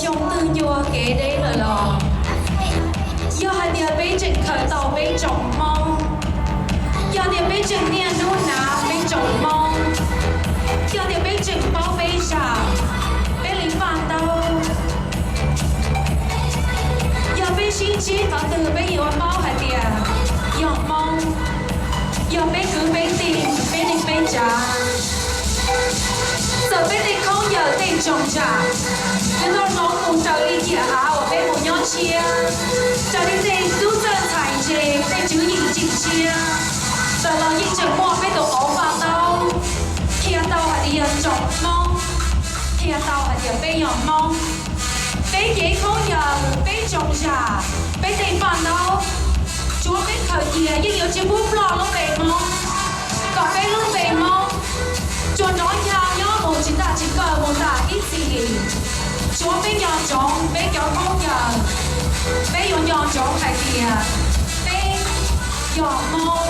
Xyoo twg ncua kev deb lawm los? Yog hais tias peb tseem khaws tau peb tsoom Hmoob, yog tias peb tseem niaj hnub hnav peb tsoom Hmoob, yog tias peb tseem paub peb zaj, peb li paj ntaub, yog peb sib ntsib qhov twg peb yuav paub hais tias yog Hmoob, yog peb kwv peb tij, peb neej peb tsav. Txawm peb tej khaub ncaws tej tsoos zam, nws tau hloov mus raws li ciam av uas peb mus nyob tshiab, raws li tej tub txawj ntxhais ntse tej tswv yim ncig tshiab, txawm los yeej tseem muaj peb tus qauv paj ntaub qhia tau hais tias yog tsoom Hmoob, qhia tau hais tias peb yog Hmoob. Peb cev khaub ncaws, peb tsoos zam, peb tej paj ntaub, tsuav peb khaws cia yeej yuav tsis pub ploj lub npe Hmoob, kom peb lub npe Hmoob tsuas nrov ncha nyob mus tsis tag tsis kawg mus tas ib txhis li. Tsuav peb nco ntsoov peb cov khaub ncaws, peb yuav nco ntsoov hais tias peb yog Hmoob.